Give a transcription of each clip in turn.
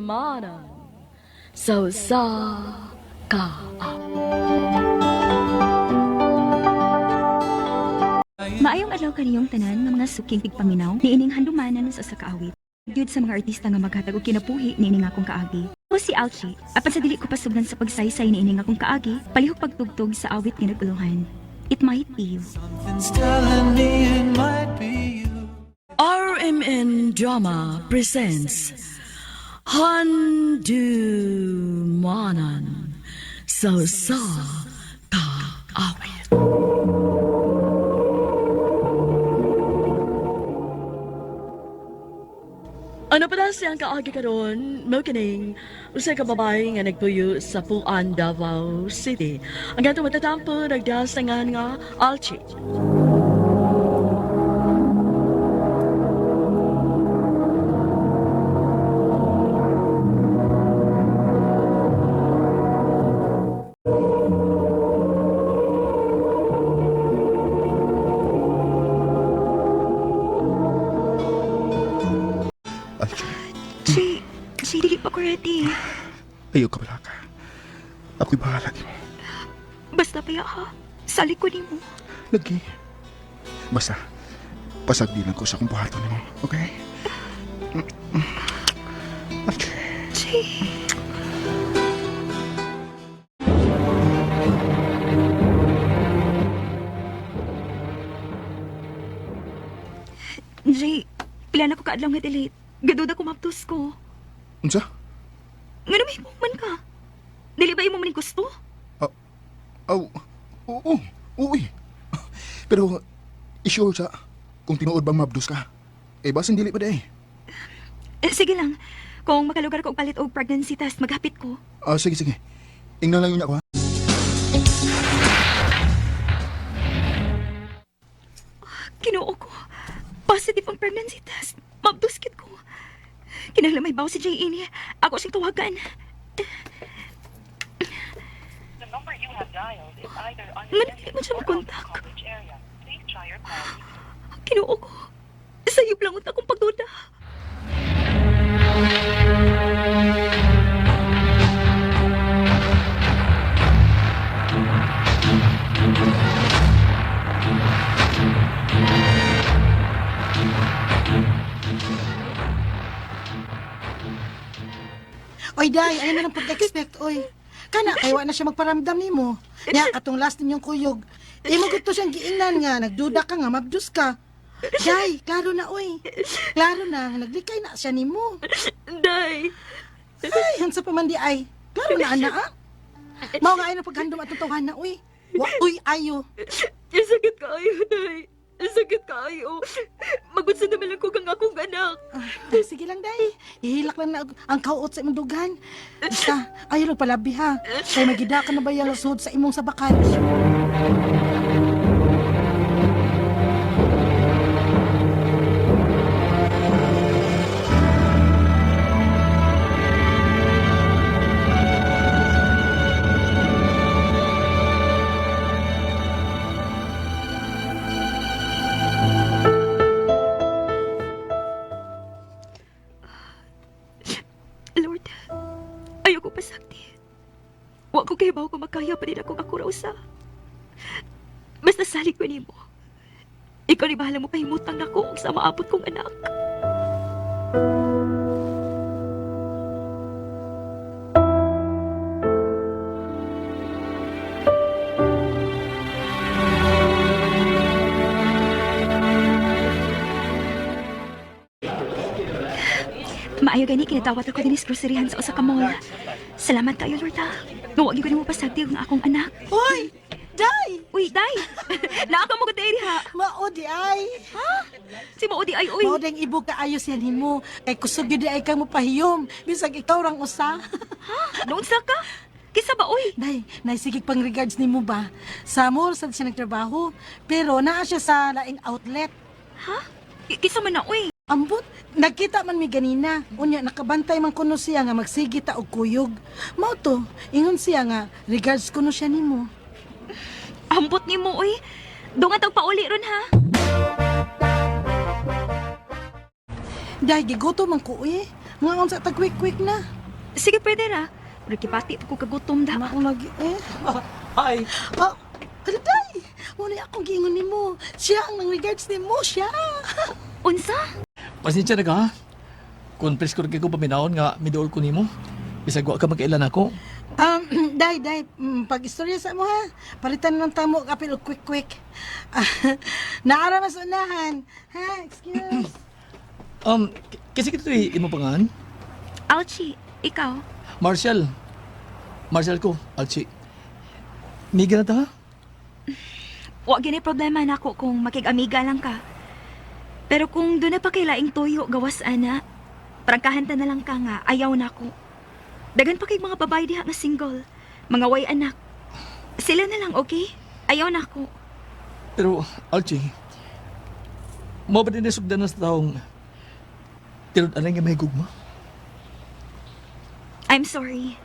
Handumanan sa usa ka Maayong adlaw kaniyong tanan nga mga suking tigpaminaw niining handumanan sa usa ka awit. Gyud sa mga artista nga maghatag og kinabuhi niining akong kaagi. Ako si Alchi, apan sa dili ko pasugdan sa pagsaysay niining akong kaagi, palihog pagtugtog sa awit nga naguluhan. It might be you. Something's telling me it might be you. RMN Drama presents Handumanan sa usa ka awit. Ano pa siyang kaagi karon? Mao kining usa ka babae nga nagpuyo sa Puan, Davao City. Ang gato matatampo nagdasangan nga Alchi. Alchi, Jay, Jay, dili pa ko ready. ayaw ka pala ka. Ako'y bahala nimo. Basta pa ha. Sali ko nimo. Lagi. Basta, pasagdilan ko sa akong buhaton nimo, okay? Alchi. Jay. Jay, pila na ko kaadlaw nga delete. Gaduda ko maptos ko. Unsa? Nga may man ka. Dili ba imo man ning gusto? Aw, oo, oo eh. Pero, isure sa, kung tinuod bang mabdos ka, eh basin dili pa di eh. Eh, sige lang. Kung makalugar ko og palit og pregnancy test, maghapit ko. Ah, sige, sige. Ingnan lang yun ako ha. Kinoo ko. Positive ang pregnancy test. Mabduskit ko. Kinahanglan may baw si Jay ini. Ako siyang tawagan. The number you have dialed is either Manatili unattended man siya or out of makontak. coverage area. Please try your call later. Kinoo ko. Sayop lang unta akong pagduda. Oy, day, ayaw na lang pag-expect, oy. Kana, kay wa na siya magparamdam nimo. Nya, katong last ninyong kuyog. Imo gud to siyang giingnan nga, nagduda ka nga, mabdus ka. Day, klaro na, oy. Klaro na, nga naglikay na siya nimo. Day. Ay, hansa pa man di ay. Klaro na, ana, ah. Mao nga ay na paghandom atong tawhan na, oy. Wa, oy, ayo. Sakit kaayo, Day. Sakit kaayo. Magudsa naman lang ko kang akong anak. Ah, sige lang, day. Ihilak lang na ang kauot sa imong dugan. Basta, ayaw lang palabi, ha. Kay magida ka na ba yung sud sa imong sabakan? Lord, ayoko pasakti. Wa ko kay ko makaya pa din akong ako raw sa. Basta salig ko nimo. Ikaw ni bahala mo pahimutang nako og sa maabot kong anak. Maayo gani kinatawat ako dinis groceryhan sa usa ka mall. Salamat kayo, Lord ha. Wa gyud ko nimo pasagdi ang akong anak. Hoy! Day! Uy, day. Naa ka mo gud diri ha. Mao di ay. Si mao di ay uy. Mao ding ibog kaayo siya nimo. Kay kusog gyud di ay kang mopahiyom. Bisag ikaw rang usa. Naunsa ka? Kisa ba uy? Day, naisigig pang regards nimo ba? Sa mall sad siya nagtrabaho, pero naa siya sa laing outlet. Ha? Kisa man na uy. Ambot, nagkita man mi ganina. Unya nakabantay man kuno siya nga magsige ta og kuyog. Mao to, ingon siya nga regards kuno siya nimo. Ambot nimo uy. Dungan tag pauli ron ha. Day, gigutom man ko eh. Nga unsa ta quick quick na. Sige, pwede ra. Pero kipati pa ko kagutom da. Ako lagi eh. Hi! Oh, ano day? Muna akong giingon nimo. Siya ang nang regards nimo, siya. Unsa? Pasensya na ka, ha? Confess ko rin ko paminahon nga miduol ko nimo. Bisag wa ka magkailan ako. Day, day, pag istorya sa mo ha. Palitan lang tamo og apil og quick quick. Ah, naara mas unahan. Ha, excuse. Kasi kito imo pangan? Alchi, ikaw? Marshall. Marshall ko, Alchi. Miga na ta, ha? Wa gini problema nako kung makig-amiga lang ka. Pero kung doon na pa kay laing tuyo gawas ana, prangkahan ta na lang ka nga ayaw nako. Dagan pa kay mga babae diha nga single, mga way anak. Sila na lang, okay? Ayaw nako. Pero, Alchi, mo ba din nasugdan na sa taong tinud-anay nga may gugma? I'm sorry.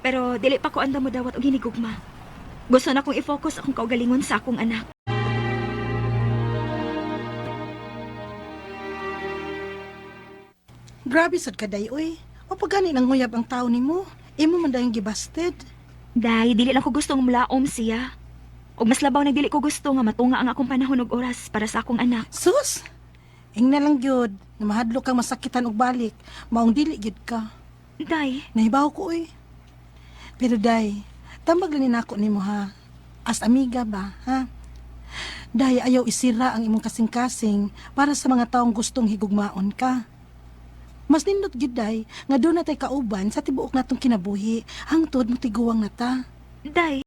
Pero dili pa ko andam mo dawat og hinigugma. Gusto na kong i-focus akong kaugalingon sa akong anak. Grabe sad ka day oy. O pag gani nang nguyab ang tao nimo, imo man dayong gibasted. Day, dili lang ko gusto nga mulaom siya. Og mas labaw na dili ko gusto nga matunga ang akong panahon ug oras para sa akong anak. Sus! Ingna lang gyud, nga mahadlok kang masakitan og balik, maong dili gyud ka. Day, Nahibaw ko oy. Pero day, tambag lang ni nako nimo ha. As amiga ba, ha? Day, ayaw isira ang imong kasing-kasing para sa mga taong gustong higugmaon ka. Mas nindot gyud day, nga doon na tay kauban sa tibuok natong kinabuhi, hangtod mo tiguang na ta. Day.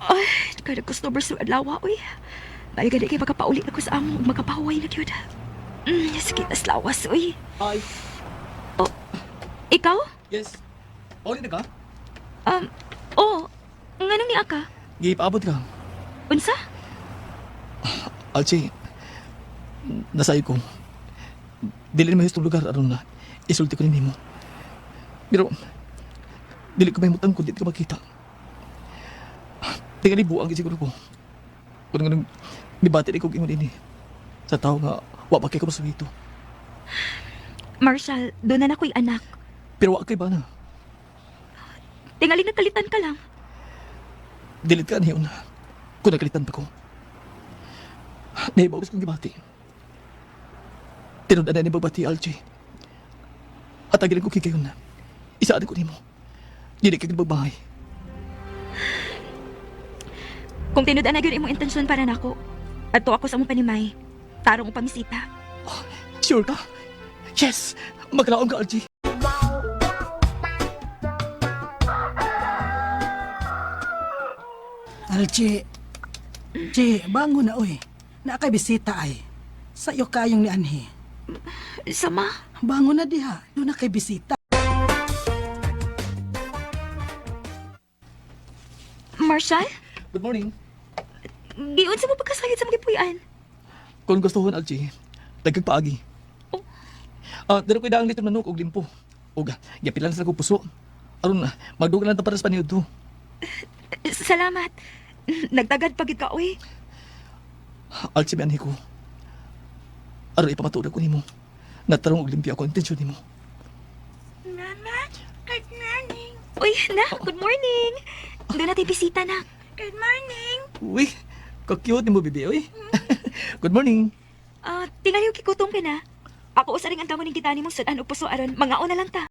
Ay, kada customer sa adlaw, uy. Bayo gani kay makapauli ako sa amo ug makapahuway na gyud. Sakit nas lawas, uy. Hi. Oh, ikaw? Yes. Pauli na ka? Oh, nganong ni aka? Gipaabot ka. Unsa? Alchi, nasayo ko. Dili na mahistong lugar aron na isulti ko ni nimo. Pero, dili ko mahimutang kung di ka makita. Tingali buang siguro ko. Kung anong mibati ko ingon ini. Sa tao nga, wa pa kay ko masungito. Marshall, doon na nako'y anak. Pero wa kay ba na? Tingali nagkalitan ka lang. Dilit ka niyon. Kung nagkalitan pa ko. Nahibaw kong gibati. Tinud-an na ni bagbati, Alchi. At agilan ko kikayon na. Isaan ko nimo. Dili ka gibagbahay. Kung tinud-an na gyud imong intensyon para nako, adto ako sa among panimay. Tarong upamisita. Sure ka? Yes! Maglaom ka, Alchi. Alchi, Chi, bango na oy. Naa kay bisita ay. Sa iyo kayong ni Anhi. Sama. Bango na diha, doon na kay bisita. Marshall, Good morning. giun sa mo pagkasayod sa mga puyan. Kung gusto hon, Alchi, dagkag paagi. Oh. Ah, dito ko'y daang litong manok og limpo. Og gipilan sa ko puso. Aron magdugang lang ta para sa paniud to. Salamat. Nagtagad pagid ka, uy. Alchi, may anhi ko. Aron ipamatuod ko nimo. Natarong og limpyo ako ang intensyon nimo. Mama, good morning. Uy, nak, good morning. Doon natin bisita, nak. Good morning. Uy, ka-cute nimo, bibi, uy. Good morning. Ah, tingali yung kikutom ka na. Ako usa ring ang damo ning kita nimo sudan og puso aron mangaon na lang ta.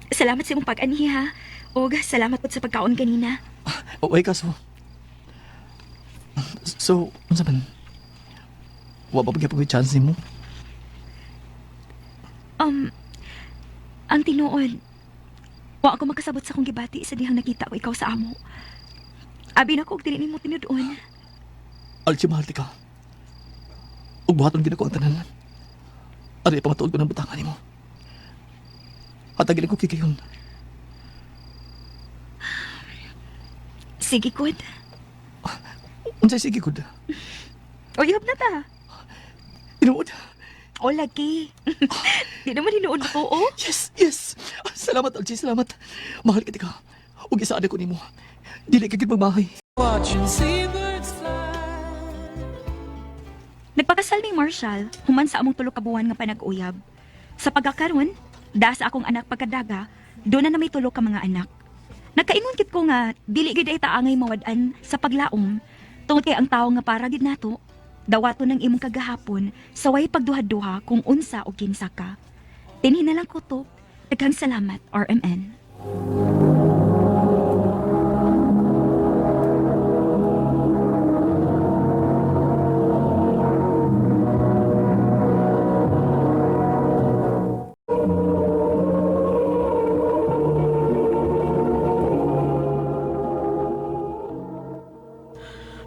Salamat sa imong pag-anhi ha. Og salamat pod sa pagkaon kanina. Okay kaso. So, unsa man? Wa pa gyapon ko'y chance nimo? Um, ang tinuod, wa ako makasabot sa akong gibati sa dihang nakita ko ikaw sa amo. Abi na ko og dili nimo tinud-on. Alchi, mahal ti ka. Ug buhaton gid ako ang tanan. Aron ipamatuod ko ng butangan nimo. Hatagin ko kikayon. Sige, good. Unsay sige gud. O, ihap na ta. Tinuod. O, lagi. Di naman hinuod ko, oh. Yes, yes. Salamat, Alchi, salamat. Mahal kita ka. Ug isaad ko nimo. Dili ka gid magmahay. Watching seabirds fly. Nagpakasal ni Marshall human sa among tulo ka buwan nga panag-uyab. Sa pagkakaron, da sa akong anak pagkadaga, doon na may tulo ka mga anak. Nagkaingon kit ko nga dili gid ay taangay mawad-an sa paglaom tungod kay ang tawo nga para gid nato dawato ng imong kagahapon sa way pagduha-duha kung unsa o kinsa ka. Tinhin na lang ko to. Daghang salamat, RMN.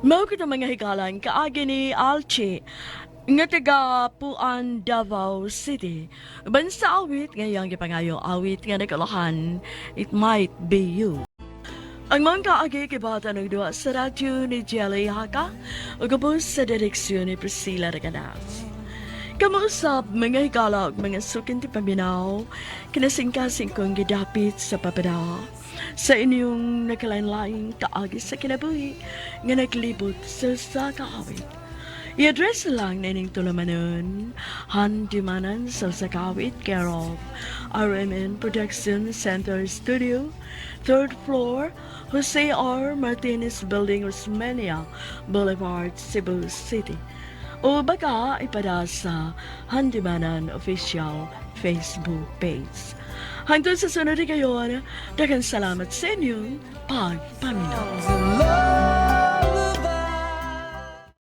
Mao kita mga higalan kaagi ni Alchi nga taga Puan, Davao City. Bansa awit ngayang gipangayo awit nga nagkalahan, It Might Be You. Ang mga kaagi kibata ng duwa sa radyo ni Jelly Haka ug ubos sa direksyon ni Priscilla Reganas. Kamuusap mga higala ug mga sukin ti paminaw, kinasingkasing kong gidapit sa papada sa inyong nakalain-laing kaagi sa kinabuhi nga naglibot sa kaawit. I-address lang na ining tulamanon, Handimanan sa Sakawit, care of RMN Production Center Studio, third floor, Jose R. Martinez Building, Osmeña Boulevard, Cebu City. O baka ipada sa Handimanan Official Facebook page. Hangtod sa sunod kayon, daghang salamat sa inyong pagpaminaw. Love.